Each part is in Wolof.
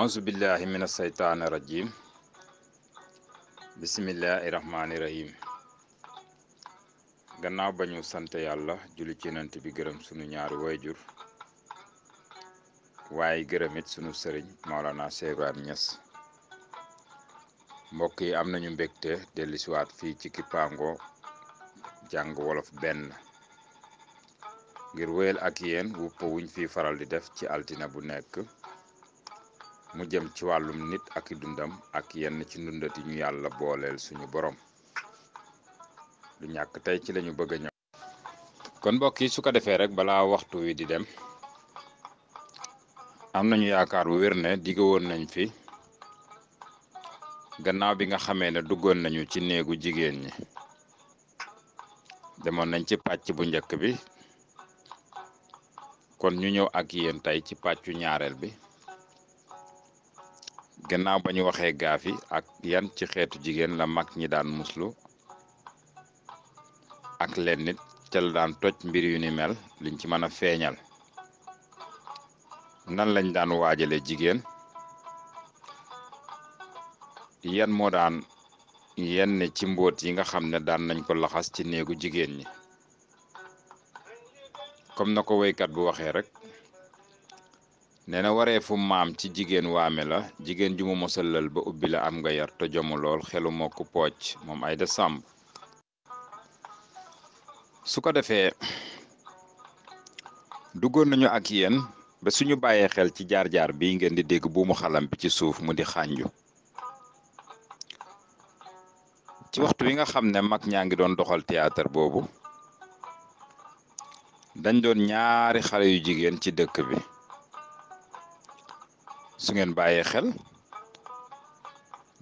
auzu billahi min asaytaani rajim bismillahi rahmaani rahim gannaaw ba ñu sant yàlla julli ci yonent bi gërëm sunu ñaari wayjur waaye gërëmit sunu sëriñ Maolana Cheikh Ibrahima Niass mbokk yi am nañu mbégte dellusiwaat fii ci Kippaango jàng wolof benn ngir wéyal ak yéen wuppa wuñ fi faral di def ci altine bu nekk mu jëm ci wàllum nit ak dundam ak yenn ci ndundati ñu yàlla booleel suñu borom du ñàkk tey ci lañu bëgg a ñëw kon mbokk yi su ko defee rek balaa waxtu wi di dem am nañu yaakaar bu wér ne digg woon nañ fi gannaaw bi nga xamee ne duggoon nañu ci néegu jigéen ñi demoon nañ ci pàcc bu njëkk bi kon ñu ñëw ak yéen tey ci pàccu ñaareel bi gannaaw ba ñu waxee gaaf yi ak yan ci xeetu jigéen la mag ñi daan muslu ak leen nit ca la daan toj mbir yu ni mel liñ ci mën a feeñal nan lañ daan waajale jigéen yan moo daan yenn ci mbóot yi nga xam ne daan nañ ko laxas ci néegu jigéen ñi comme na ko woykat bu waxee rek nee na waree fu maam ci jigéen waame la jigéen ju mu mosalal ba ubbi la am nga yar te jomu lool xelu mokku pooc moom Aïda Samb su ko defee duggoon nañu ak yéen ba suñu bàyyee xel ci jaar-jaar bi ngeen di dégg buumu xalam bi ci suuf mu di xànju ci waxtu wi nga xam ne mag ñaa ngi doon doxal théâtre boobu dañ doon ñaari xale yu jigéen ci dëkk bi su ngeen bàyyee xel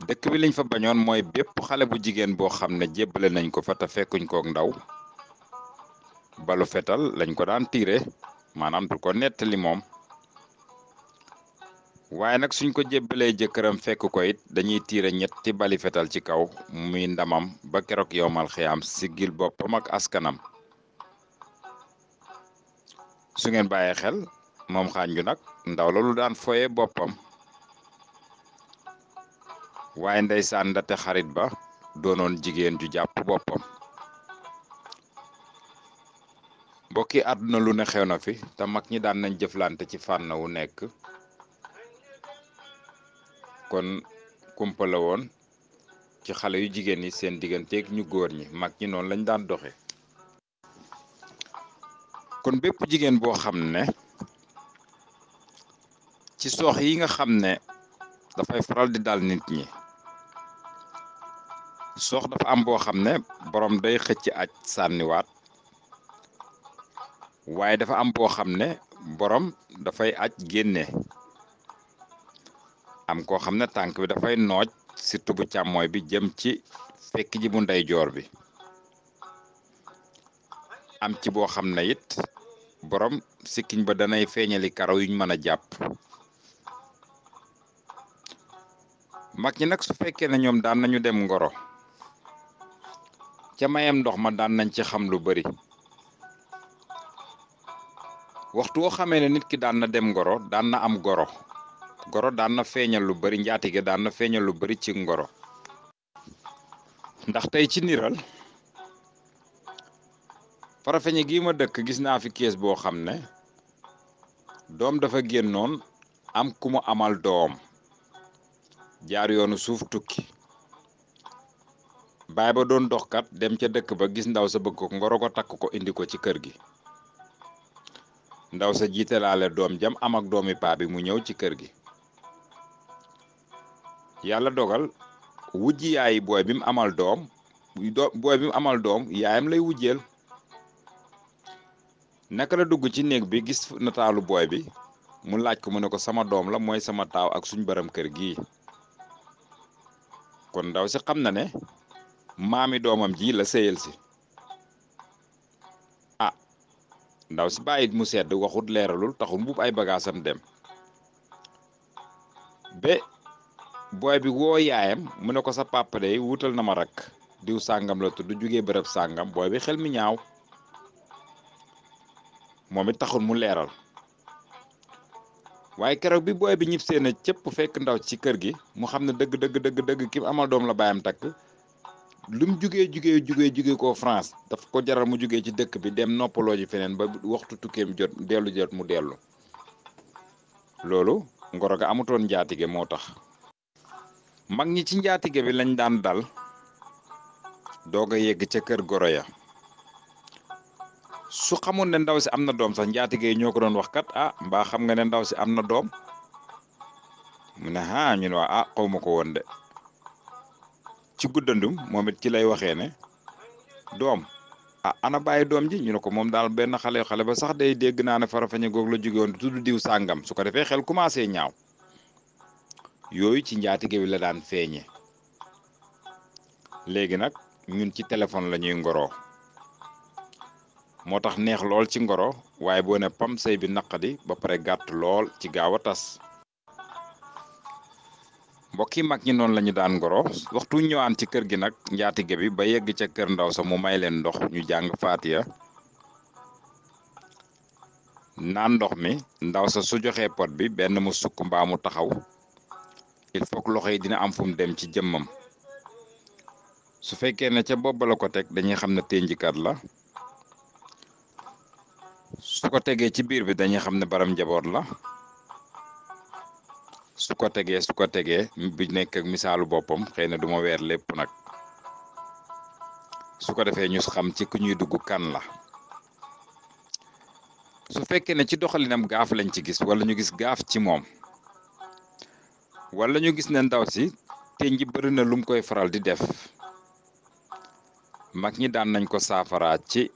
dëkk bi liñ fa bañoon mooy bépp xale bu jigéen boo xam ne jébbale nañ ko fa te fekkuñ kook ndaw balu fetal lañ ko daan tiire maanaam du ko nettali moom waaye nag suñ ko jébbalee jëkkëram fekk ko it dañuy tiire ñetti bali fetal ci kaw muy ndamam ba keroog yowmal xiyaam siggil boppam ak askanam su ngeen bàyyee xel moom xànju nag ndaw la lu daan foye boppam waaye ndeysaan ndate xarit ba doonoon jigéen ju jàpp boppam mbokki àdduna lu ne xew na fi te mag ñi daan nañ jëflante ci fànn wu nekk kon kumpa la woon ci xale yu jigéen ñi seen digganteeg ñu góor ñi mag ñi noonu lañ daan doxe kon bépp jigéen boo xam ne ci soox yi nga xam ne dafay faral di dal nit ñi soox dafa am boo xam ne borom day xëcc aj sànniwaat waaye dafa am boo xam ne borom dafay aj génne am koo xam ne tànk bi dafay nooj surtout bu càmmooy bi jëm ci fekk ji bu ndeyjoor bi am ci boo xam ne it borom sikkiñ ba danay feeñali karaw yuñ mën a jàpp mag ñi nag su fekkee ne ñoom daan nañu dem ngoro ca mayam ndox ma daan nañ ci xam lu bari waxtu woo xamee ne nit ki daan na dem ngoro daan na am goro daan na feeñal lu bari njaatige daan na feeñal lu bari ci ngoro ndax tey ci niral Farafeñe gii ma dëkk gis naa fi kees boo xam ne doom dafa génnoon am ku mu amal doom jaar yoonu suuf tukki baay ba doon doxkat dem ca dëkk ba gis ndaw sa bëgg ko ngoro ko takk ko indi ko ci kër gi ndaw sa jiitalaale doom jam am ak doomi paa bi mu ñëw ci kër gi yàlla dogal wujji yaayi booy bi mu amal doom yaayam lay wujjeel naka la dugg ci néeg bi gis nataalu booy bi mu laaj ko mu ne ko sama doom la mooy sama taaw ak suñ baram kër gi kon ndaw si xam na ne maami doomam ji la sëyal si ah ndaw si bàyyit mu sedd waxut leeralul taxul buub ay bagaasam dem ba booy bi woo yaayam mu ne ko sa papa de wutal na ma rakk diw sàngam la tudd jugee bërëb sàngam booy bi xel mi ñaaw moom it taxul mu leeral waaye keroog bi booy bi ñib seen a cëpp fekk ndaw ci kër gi mu xam ne dëgg dëgg dëgg dëgg ki amal doom la baayam takk lu mu jugee ko France daf ko jaral mu jugee ci dëkk bi dem noppaloo ji feneen ba waxtu tukkeem jot mu dellu loolu ngoro ga amutoon njaatige moo tax mag ñi ci njaatige bi lañ daan dal doog a yegg ca kër goro ya su xamoon ne ndaw si am na doom sax njaatige yi ñoo ko doon wax kat ah mbaa xam nga ne ndaw si am na doom mu ne ah ñun waa ah xaw ma ko woon de ci guddandum moom it ci lay waxee ne doom ah ana bàyyi doom ji ñu ne ko moom daal benn xale ba sax day dégg naa ne Farafeñe goog la jóge woon tudd diw sàngam su ko defee xel commencé ñaaw yooyu ci njaatige bi la daan feeñe léegi nag ñun ci téléphone la ñuy ngoroo moo tax neex lool ci ngoro waaye boo ne pam sëy bi naqadi ba pare gàtt lool ci gaaw a tas mbokk yi mag ñi noonu la ñu daan ngoro waxtu ñëwaan ci kër gi nag njaatige bi ba yegg ca kër ndaw sa mu may leen ndox ñu jàng faatiya naan ndox mi ndaw sa su joxee pot bi benn mu sukk mbaa mu taxaw il faut que loxo yi dina am fu mu dem ci jëmmam su fekkee ne ca bopp la ko teg dañuy xam ne ténjikat la su ko tegee ci biir bi dañuy xam ne baram njaboot la su ko tegee bi nekk ak misaalu boppam xëy na duma weer lépp nag su ko defee ñu xam ci ku ñuy dugg kan la su fekkee ne ci doxalinam gaaf lañ ci gis wala ñu gis gaaf ci moom wala ñu gis ne ndaw si te nji bëri na lum koy faral di def mag ñi daan nañ ko saafara ci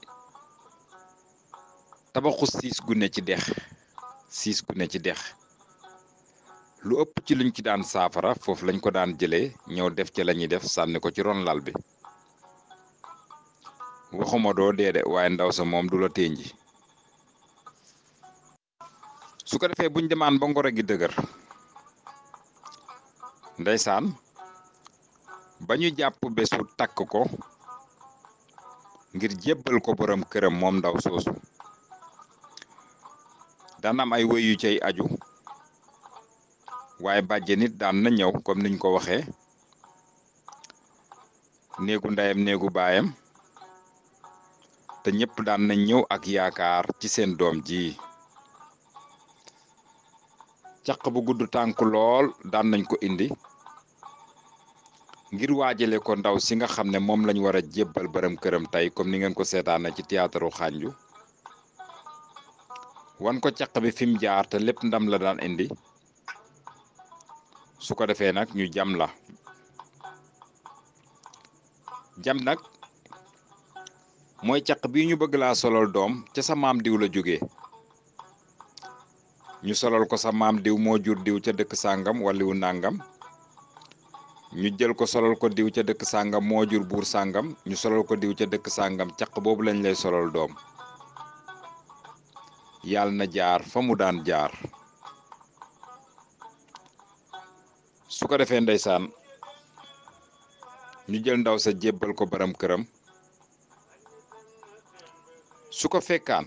tabaxu siis gu ne ci dex lu ëpp ci luñ ci daan saafara foofu lañ ko daan jëlee ñëw def ci lañuy def sànni ko ci ron lal bi waxuma doo dee waaye ndaw sa moom du la ténji su ko defee buñ demaan ba ngoro gi dëgër ndeysaan ba ñu jàpp bésu takk ko ngir jébbal ko borom këram moom ndaw soosu daan am ay wëy yu cay aju waaye bàjje nit daan na ñëw comme niñ ko waxee néegu ndeyam néegu baayam te ñëpp daan nañ ñëw ak yaakaar ci seen doom ji caq bu gudd tànk lool daan nañ ko indi ngir waajale ko ndaw si nga xam ne moom lañ war a jébbal borom këram tey comme ni ngeen ko seetaane ci théâtre xànju wan ko caq bi fi mu jaar te lépp ndam la daan indi su ko defee nag ñu jam la jam nag mooy caq bi ñu bëgg laa solal doom ca sa maam diw la jóge ñu solal ko sa maam diw moo jur diw ca dëkk sàngam waliwu nàngam ñu jël ko solal ko diw ca dëkk sàngam moo jur buur sàngam ñu solal ko diw ca dëkk sàngam caq boobu lañ lay solal doom yàlla na jaar fa mu daan jaar su ko defee ndeysaan ñu jël ndaw sa jébbal ko borom këram su ko fekkaan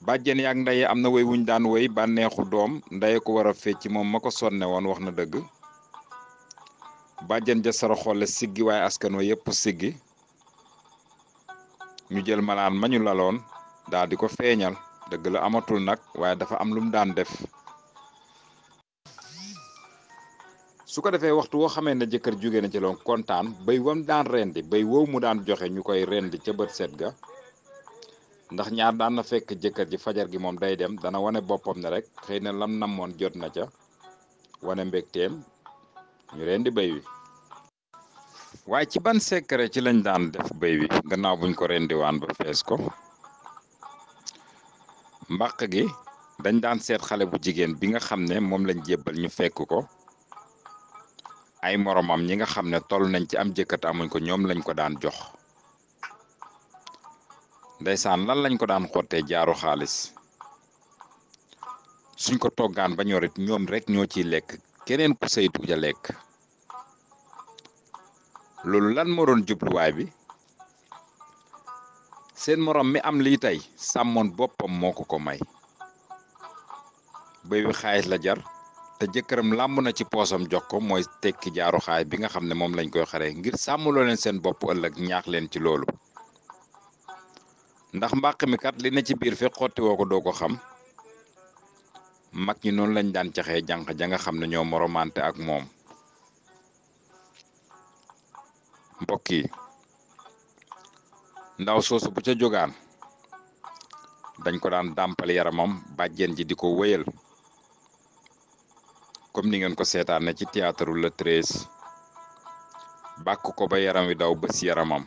bàjjen yaak ndeye am na woy wuñ daan woy bànneexu doom ndeye ko war a fecc moom ma ko sonne woon wax na dëgg bàjjen ja sara xolle siggi waaye askan wa yépp siggi ñu jël malaan mañu laloon daal di ko feeñal dëgg la amatul nag waaye dafa am lum daan def su ko defee waxtu woo xamee ne jëkkër jóge na ci loon kontaan béy wam daan rendi béy wow mu daan joxe ñu koy rendi ca bët set ga ndax ñaar daan na fekk jëkkër ji fajar gi moom day dem dana wane boppam ne rek xëy na lam namoon jot na ca wane mbégteem ñu rendi béy wi waaye ci ban secret ci lañ daan def béy wi gannaaw buñ ko rendiwaan ba fees ko mbàq gi dañ daan seet xale bu jigéen bi nga xam ne moom lañ jébbal ñu fekk ko ay moromam ñi nga xam ne toll nañ ci am jëkkër amuñ ko ñoom lañ ko daan jox ndeysaan lan lañ ko daan xottee jaaru xaalis suñ ko toggaan ba ñorit ñoom rek ñoo ciy lekk keneen ku saytu ja lekk loolu lan moo doon jubluwaay bi seen morom mi am lii tey sàmmoon boppam moo ko ko may bëy wi xaalis la jar te jëkkëram làmb na ci poosam jox ko mooy tekki jaaru xaay bi nga xam ne moom lañ koy xaree ngir sàmmloo leen seen bopp ëllëg ñaax leen ci loolu ndax mbàq mi kat li ne ci biir fekk xotti woo ko doo ko xam mag ñi noonu lañ daan caxee jànq ja nga xam ne ñoo moromante ak moom mbokk yi ndaw soosu bu ca jógaan dañ ko daan dàmpal yaramam bàjjen ji di ko wéyal comme ni ngeen ko seetaane ci théâtre le 13 bàkk ko ba yaram wi daw bés yaramam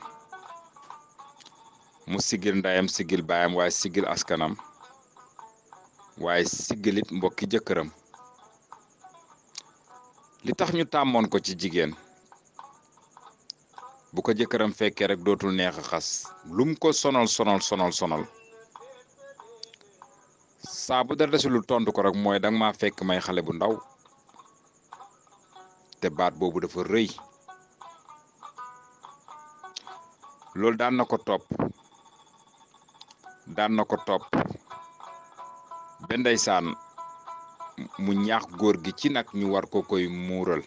mu sigil ndayam sigil baayam waaye sigil askanam waaye sigilit mbokki jëkkëram li tax ñu tàmmoon ko ci jigéen bu ko jëkkëram fekkee rek dootul neex a xas lum ko sonal saa bu dara desul tontu ko rek mooy danga ma fekk may xale bu ndaw te baat boobu dafa rëy loolu daan na ko topp ba ndeysaan mu ñaax góor gi ci nag ñu war ko koy muural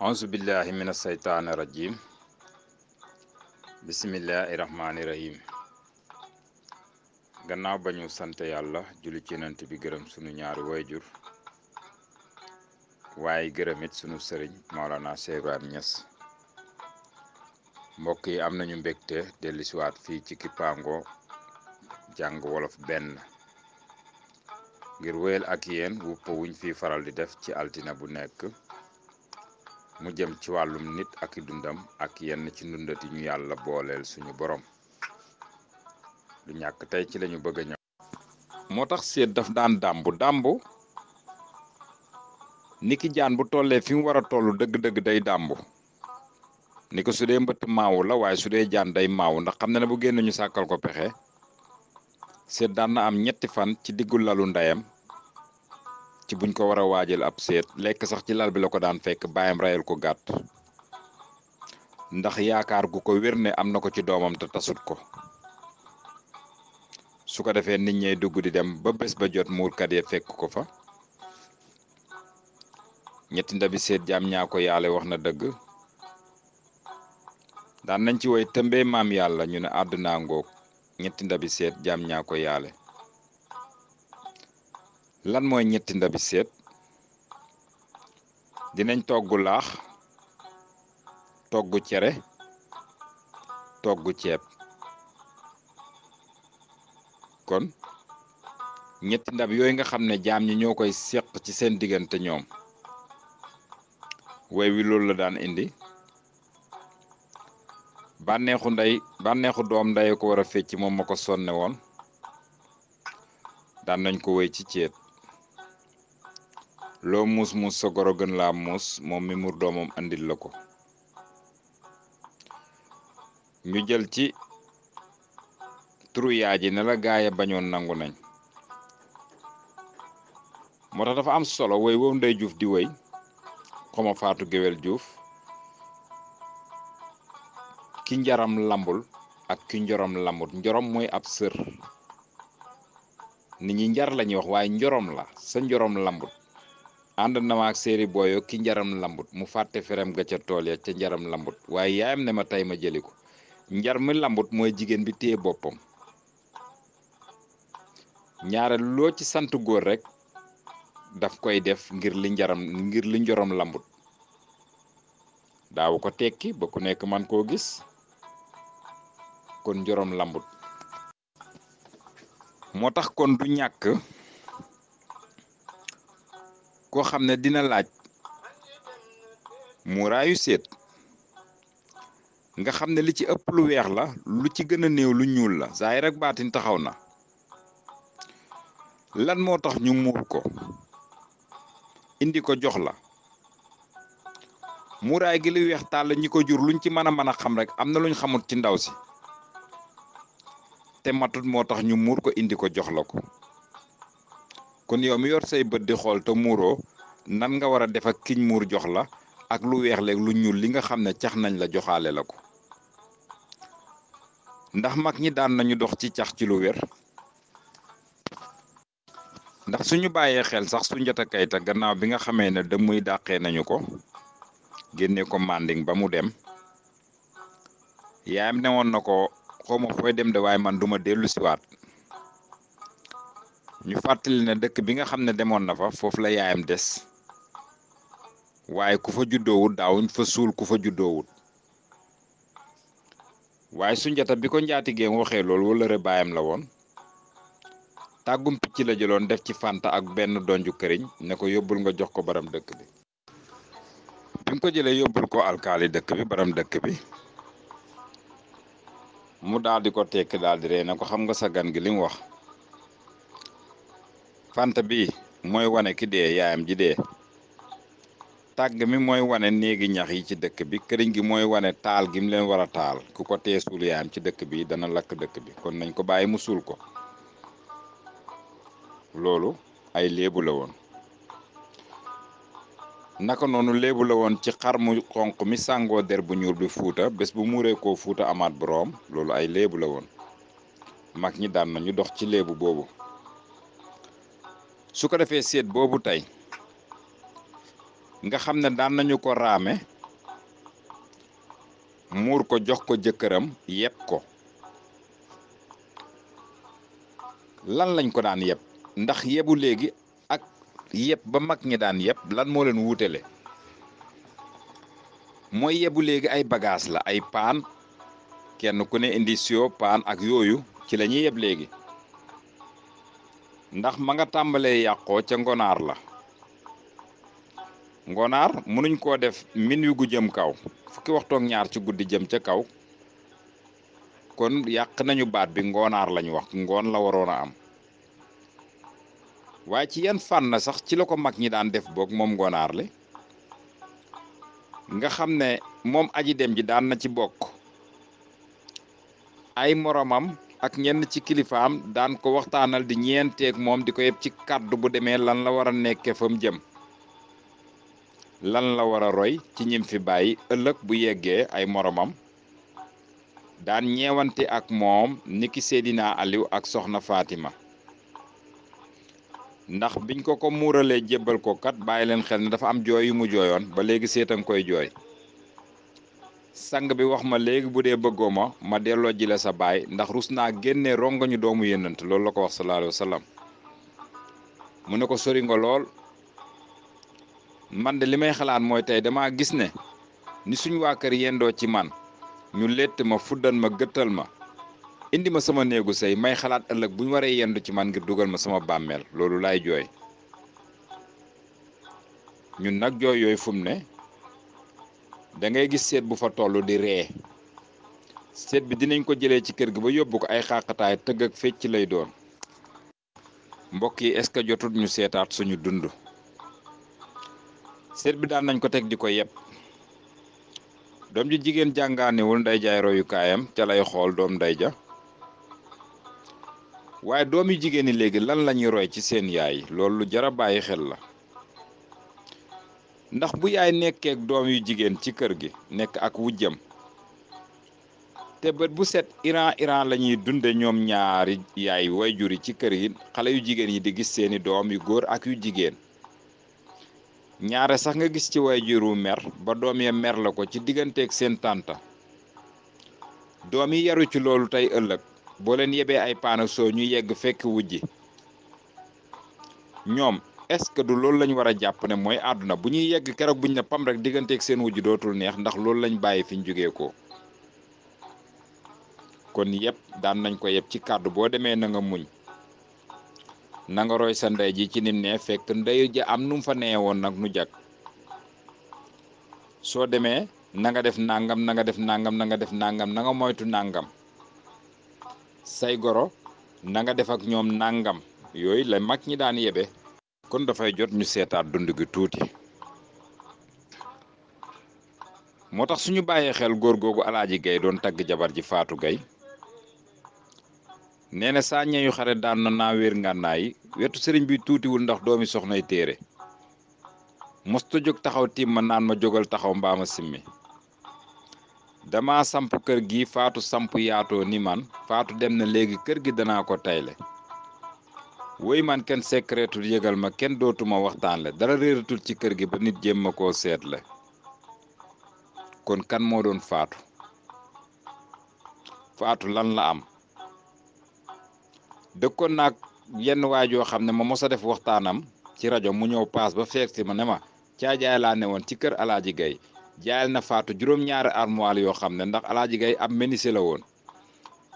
auzu billahi mina saytaani rajim bismillahi rahmaani rahim gannaaw ba ñu sant yàlla julli ci yonent bi gërëm sunu ñaari wayjur waaye gërëmit sunu sëriñ Maolana Cheikh Ibrahima Niass mbokk yi am nañu mbégte dellusiwaat fii ci Kipango jàng wolof benn ngir wéyal ak yéen wupp wuñ fi faral di def ci altina bu nekk mu jëm ci wàllum nit ak dundam ak yenn ci ndundati ñu yàlla booleel suñu borom du ñàkk tey ci lañu bëgg a ñëw moo tax seet daf daan dàmbu niki jaan bu tollee fi mu war a toll dëgg-dëgg day dàmbu ni ko su dee mbëtt maawu la waaye su dee jaan day maawu ndax xam na ne bu génn ñu sàkkal ko pexe seet daan na am 3 fan ci diggu lalu ndeyam ci buñ ko war a waajal ab seet lekk sax ci lal bi la ko daan fekk baayam rayal ko gàtt ndax yaakaar gu ko wér ne am na ko ci doomam te tasut ko su ko defee nit ñey dugg di dem ba bés ba jot muurkat ya fekk ko fa 3 ndabi seet jaam ñaa ko yaale wax na dëgg daan nañ ci woy tëmbee maam yàlla ñu ne àdduna ngoog 3 ndabi seet jaam ñaa ko yaale lan mooy 3 ndabi seet dinañ togg laax togg cere togg ceeb kon 3 ndab yooyu nga xam ne jaam ñi ñoo koy seq ci seen diggante ñoom way wi loolu la daan indi bànneexu doom ndey ko war a fecc moom ma ko sonne woon daan nañ ko woy ci ceet loo muus muus sa goro gën laa muus moom mi mur doomam andil la ko ñu jël ci turu yaay ji ne la gaaya bañoon nangu nañ moo tax dafa am solo woy wow Ndey Juuf di woy xoma faatu géwél Juuf ki njaram lambul ak ki njorom lambut njorom mooy ab sër nit ñi njar lañuy wax waaye njorom la sa njorom lambut ànd na ma ak séeri booyo ki njaram lambut mu fàtte ferem ga ca tool ya ca njaram lambut waaye yaayam ne ma tey ma jëli ko njar mi lambut mooy jigéen bi téye boppam ñaare loo ci sant góor rek daf koy def ngir li njorom lambut daawu ko tekki ba ku nekk man koo gis kon njorom lambut moo tax kon du ñàkk koo xam ne dina laaj muuraayu seet nga xam ne li ci ëpp lu weex la lu ci gën a néew lu ñuul la saay rek baatin taxaw na lan moo tax ñu muur ko indi ko jox la muuraay gi li weex tàll ñi ko jur luñ ci mën a xam rek am na luñ xamut ci ndaw si te matut moo tax ñu muur ko indi ko jox la ko kon yow mi yor say bët di xool te muuroo nan nga war a def ak kiñ muur jox la ak lu weex leeg lu ñuul li nga xam ne cax nañ la joxaale la ko ndax mag ñi daan nañu dox ci cax ci lu wér ndax suñu bàyyee xel sax Soundiata Keita gannaaw bi nga xamee ne dëmmuy dàqee nañu ko génne ko Manding ba mu dem yaayam newoon na ko xawma fooy dem de waaye man duma dellu siwaat ñu fàttali ne dëkk bi nga xam ne demoon na fa foofu la yaayam des waaye ku fa juddoowut daawuñ fa suul ku fa juddoowut waaye Soundiata bi ko njaatigeem waxee loolu wala baayam la woon tàggum picc la jëloon def ci fanta ak benn donju këriñ ne ko yóbbul nga jox ko baram dëkk bi bi mu ko jëlee yóbbul ko alkaali dëkk bi baram dëkk bi mu daal di ko tekki daal di ree ne ko xam nga sa gan gi li mu wax fanta bi mooy wane ki dee yaayam ji dee tàgg mi mooy wane néegi ñax yi ci dëkk bi këriñ gi mooy wane taal gi mu leen war a taal ku ko tee suul yaayam ci dëkk bi dana lakk dëkk bi kon nañ ko bàyyi mu suul ko loolu ay léebu la woon naka noonu léebu la woon ci xar mu xonq mi sàngoo der bu ñuul bi fuuta bés bu muuree koo fuuta amaat boroom loolu ay léebu la woon mag ñi daan nañu dox ci léebu boobu su ko defee seet boobu tey nga xam ne daan nañu ko raame muur ko jox ko jëkkëram yeb ko lan lañ ko daan yeb ndax yebu léegi ak yeb ba mag ñi daan yeb lan moo leen wuutale mooy yebu léegi ay bagage la ay paan kenn ku ne indi siyo paan ak yooyu ci la ñuy yeb léegi ndax ma nga tàmbalee yàqoo ca ngonaar la ngonaar mënuñ koo def min wi gu jëm kaw fukki waxtoog ñaar ci guddi jëm ca kaw kon yàq nañu baat bi ngoonaar lañu wax ngoon la waroon a am waaye ci yan fànn sax ci la ko mag ñi daan def boog moom ngoonaar li nga xam ne moom aji dem ji daan na ci bokk ay moromam ak ñenn ci kilifaam daan ko waxtaanal di ñeenteeg moom di ko yeb ci kàddu bu demee lan la war a nekke fa mu jëm lan la war a roy ci ñim fi bàyyi ëllëg bu yeggee ay moromam daan ñeewante ak moom niki Seydina Aliou ak soxna Fatima ndax biñ ko muuralee jébbal ko kat bàyyi leen xel ne dafa am jooy yu mu jooyoon ba léegi seetan koy jooy sang bi wax ma léegi bu dee bëggoo ma delloo ji la sa baay ndax rus naa génne rongoñu doomu yénnant loolu la ko wax sallallahu alayhi wa sallam mu ne ko sori nga lool man de li may xalaat mooy tey dama gis ne ni suñ waa kër yendoo ci man ñu lett ma fuddan ma gëttal ma indi ma sama néegu sëy may xalaat ëllëg bu ñu waree yendu ci man ngir dugal ma sama bàmmeel loolu laay jooy ñun nag jooy yooyu fu mu ne da ngay gis seet bu fa toll di ree seet bi dinañ ko jëlee ci kër gi ba yóbbu ko ay xàqataay tëgg ak fecc lay doon mbokk yi est-ce que jotut ñu seetaat suñu dund seet bi daan nañ ko teg di ko yeb doom ji jigéen jàngaanewul nday jaay royukaayam ca lay xool doom nday ja waaye doom yu jigéen ñi léegi lan lañuy roy ci seen yaay loolu lu jar a bàyyi xel la ndax bu yaay nekkee ak doom yu jigéen ci kër gi nekk ak wujjam te bët bu set iran lañuy dunde ñoom ñaari yaay wayjur yi ci kër yi xale yu jigéen yi di gis seeni doom yu góor ak yu jigéen ñaare sax nga gis ci wayjur wu mer ba doom ya mer la ko ci digganteeg seen tànta doom yi yaru ci loolu tey ëllëg boo leen yebee ay paana soo ñu yegg fekk wujji ñoom est-ce que du loolu lañ war a jàpp ne mooy àdduna bu ñuy yegg keroog buñ ne pam rek digganteeg seen wujj dootul neex ndax loolu lañ bàyyi fi ñu jógee ko kon yëpp daan nañ ko yeb ci kàddu boo demee na nga muñ na nga roy sa ndey ji ci nim ne fekk ndey ja am nu mu fa nee woon nag nu jag soo demee na nga def nangam na nga def nangam na nga def nangam na nga moytu nangam say goro na nga def ak ñoom nangam yooyu la mag ñi daan yebe kon dafay jot ñu seetaat dund gi tuuti moo tax suñu bàyyee xel góor googu alaaji gay doon tagg jabar ji faatu gay nee na saa ñeeyu xare daan na naa wéer ngànnaay wetu sëriñ bi tuutiwul ndax doomi soxnay téere mosta jóg taxaw tiim ma naan ma jógal taxaw mbaama simmi dama samp kër gi faatu samp yaatoo ni man faatu dem na léegi kër gi danaa ko tayle woy man kenn secretul yëgal ma kenn dootuma waxtaan le dara réeratul ci kër gi ba nit jéem ma koo seetle kon kan moo doon faatu lan la am dëkkoon naag yenn waajoo xam ne ma mos a def waxtaanam ci rajo mu ñëw paas ba fekk si ma ne ma caajaay laa ne woon ci kër Alaaji Gay jaayal na faatu juróom-ñaari armoire yoo xam ne ndax Alaaji Gay ab menuisier la woon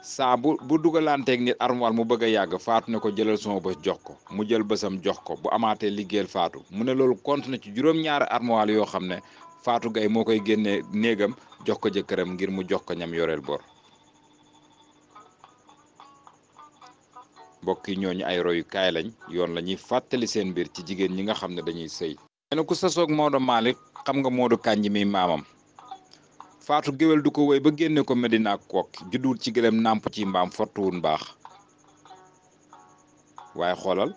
saa bu dugalanteeg nit armoire mu bëgg a yàgg faatu ne ko jëlal sama bës jox ko mu jël bësam jox ko bu amaatee liggéeyal faatu mu ne loolu compte na ci juróom-ñaari armoire yoo xam ne Faatu Gay moo koy génnee néegam jox ko jëkkëram ngir mu jox ko ñam yoreel bor mbokk yi ñooñu ay royukaay lañ yoon la ñuy fàttali seen mbir ci jigéen ñi nga xam ne dañuy sëy nee na ku sasoog Maodo Malick xam nga Modou Kandji mi maamam faatu géwél du ko woy ba génne ko Medina Kokki judduwul ci gëlem nàmp ci mbaam fottuwul mbaax waaye xoolal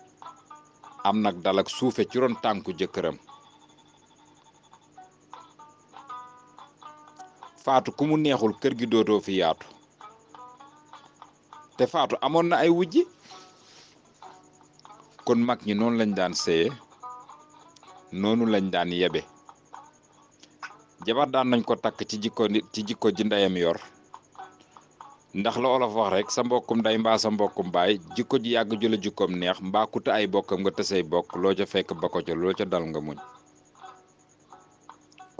am nag dal ak suufe ci ron tànku jëkkëram faatu ku mu neexul kër gi dootoo fi yaatu te faatu amoon na ay wujji kon mag ñi noonu lañ daan sëye noonu lañ daan yebe jabar daan nañ ko takk ci jikko ji ndeyam yor ndax la olof wax rek sa mbokkum nday mbaa sa mbokkum baay jikko ji yàgg jëla jikkoom neex mbaa kuta ay bokkam nga tësay bokk loo ca fekk ba ko ca loo ca dal nga muñ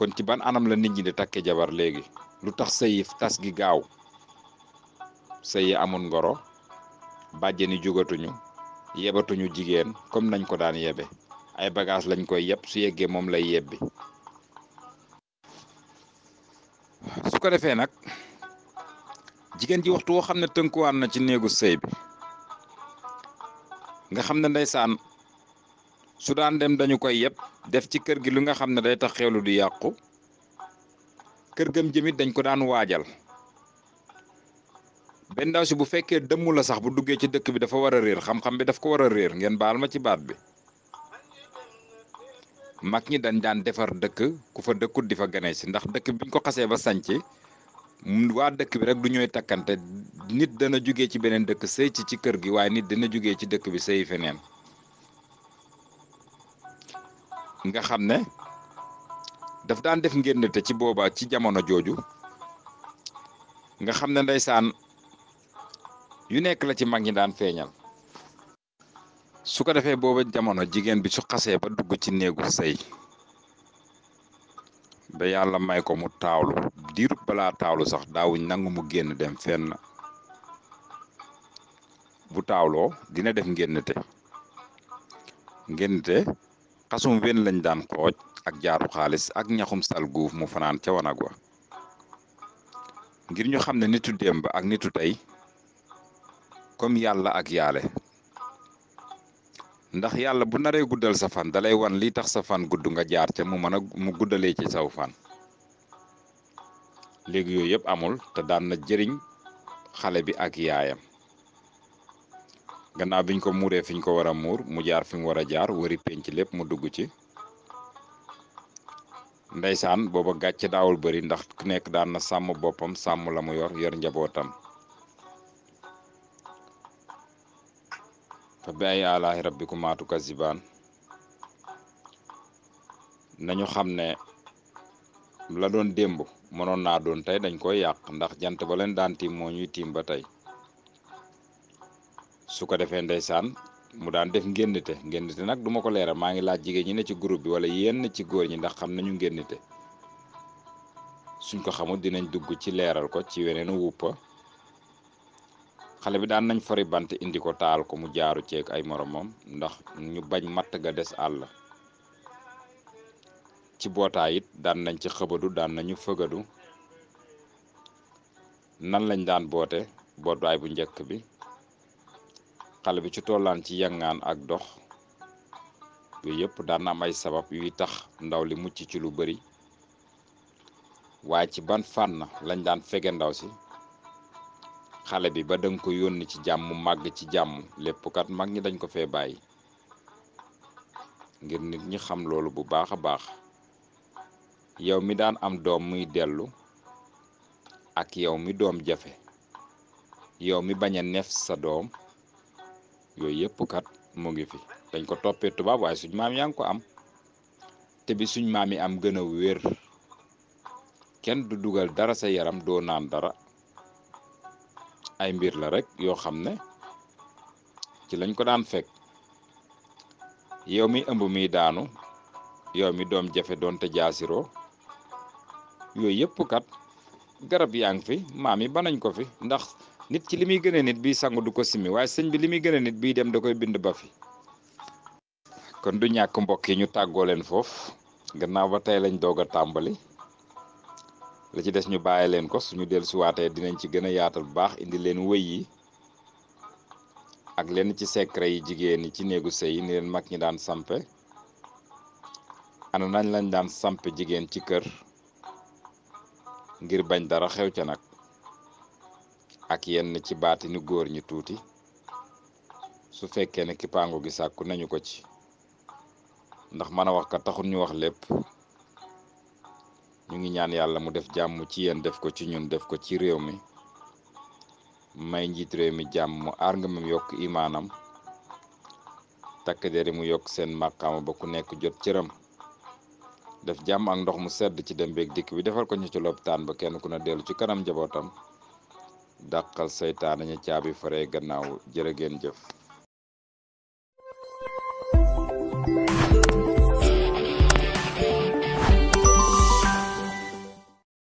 kon ci ban anam la nit ñi di takke jabar léegi lu tax sëyi tas gi gaaw sëyi amul ngoro bàjjeni jógatuñu yebatuñu jigéen comme nañ ko daan yebe ay bagage lañ koy yeb su yeggee moom lay yebbi su ko defee nag jigéen ji waxtu woo xam ne tënkuwaan na ci néegu sëy bi nga xam ne ndeysaan su daan dem dañu koy yeb def ci kër gi lu nga xam ne day tax xewlu du yàqu kër gam jëmit dañ ko daan waajal benn ndaw si bu fekkee dëmmu la sax bu duggee ci dëkk bi dafa war a réer xam-xam bi daf ko war a réer ngeen baal ma ci baat bi mag ñi dañ daan defar dëkk ku fa dëkkut di fa gane si ndax dëkk biñ ko xasee ba sanc waa dëkk bi rek du ñooy takkante nit dana jugee ci beneen dëkk sëy ci kër gi waaye nit dana jugee ci dëkk bi sëy feneen nga xam ne daf daan def ngénte ci booba ci jamono jooju nga xam ne ndeysaan yu nekk la ci mag ñi daan feeñal su ko defee booba jamono jigéen bi su xasee ba dugg ci néegu sëy ba yàlla may ko mu taawlu diirut balaa taawlu sax daawuñ nangu mu génn dem fenn bu taawloo dina def ngénte xasum wen lañ daan xooj ak jaaru xaalis ak ñaxum sal guuf mu fanaan ca wanag wa ngir ñu xam ne nitu démb ak nitu tey comme yàlla ak yaale ndax yàlla bu naree guddal sa fan dalay wan li tax sa fan gudd nga jaar ca mu guddalee ci saw fan léegi yooyu yëpp amul te daan na jëriñ xale bi ak yaayam gannaaw biñ ko muuree fiñ ko war a muur mu jaar fi mu war a jaar wari penc lépp mu dugg ci ndeysaan booba gàcce daawul bari ndax ku nekk daan na sàmm boppam sàmm la mu yor njabootam fa bi ay alaahi rabbikumaa tukazzibaan nañu xam ne la doon démb mënoon naa doon tey dañ koy yàq ndax jant ba leen daan tiim moo ñuy tiim ba tey su ko defee ndeysaan mu daan def ngénnite nag duma ko leeral maa ngi laaj jigéen ñi ne ci groupe bi wala yenn ci góor ñi ndax xam nañu ngénnite suñ ko xamul dinañ dugg ci leeral ko ci weneen wuppa xale bi daan nañ fori bant indi ko taal ko mu jaaru ceeg ay moromam ndax ñu bañ matt ga des àll ci bootaay it daan nañ ci xëbadu daan nañu fëgadu nan lañ daan bootaay bu njëkk bi xale bi ci tollaan ci yangaan ak dox yooyu yëpp daan na am ay sabab yuy tax ndaw li mucc ci lu bari waaye ci ban fànn lañ daan fege ndaw si xale bi ba danga ko yónni ci jàmm mu màgg ci jàmm lépp kat mag ñi dañ ko fee bàyyi ngir nit ñi xam loolu bu baax a baax yow mi daan am doom muy dellu ak yow mi doom jafe yow mi bañ a neef sa doom yooyu yëpp kat mu ngi fi dañ ko toppee tubaab waaye suñ maam yaa ngi ko am te bi suñ maam yi am gën a wér kenn du dugal dara sa yaram doo naan dara ay mbir la rek yoo xam ne ci lañ ko daan fekk yow mi ëmb mi daanu yow mi doom jafe doonte jaasiroo yooyu yëpp kat garab yaa ngi fi maam yi banañ ko fi ndax nit ci li muy gënee nit biy sangu du ko simi waaye sëñ bi li muy gënee nit biy dem da koy bind ba fi kon du ñàkk mbokk yi ñu tàggoo leen foofu gannaaw ba tey lañ doog a tàmbali la ci des ñu bàyyi leen ko suñu dellusiwaatee dinañ ci gën a yaatal bu baax indi leen wëy yi ak lenn ci secret yi jigéen ñi ci néegu sëy yi ni leen mag ñi daan sampe ana nañ lañ daan sampe jigéen ci kër ngir bañ dara xew ca nag ak yenn ci baatini góor ñi tuuti su fekkee ne kippaango gi sàkku nañu ko ci ndax mën a wax ka taxul ñu wax lépp ñu ngi ñaan yàlla mu def jàmm ci yéen def ko ci ñun def ko ci réew mi may njiit réew mi jàmm mu aar nga mu yokk imaanam takk deri mu yokk seen màqaama ba ku nekk jot cëram def jàmm ak ndox mu sedd ci dem beeg dikk bi defal ko ñu ci lopitaan ba kenn ku ne dellu ci kanam njabootam dàqal seytaane ña caabi fare gannaaw jërë ngeen jëf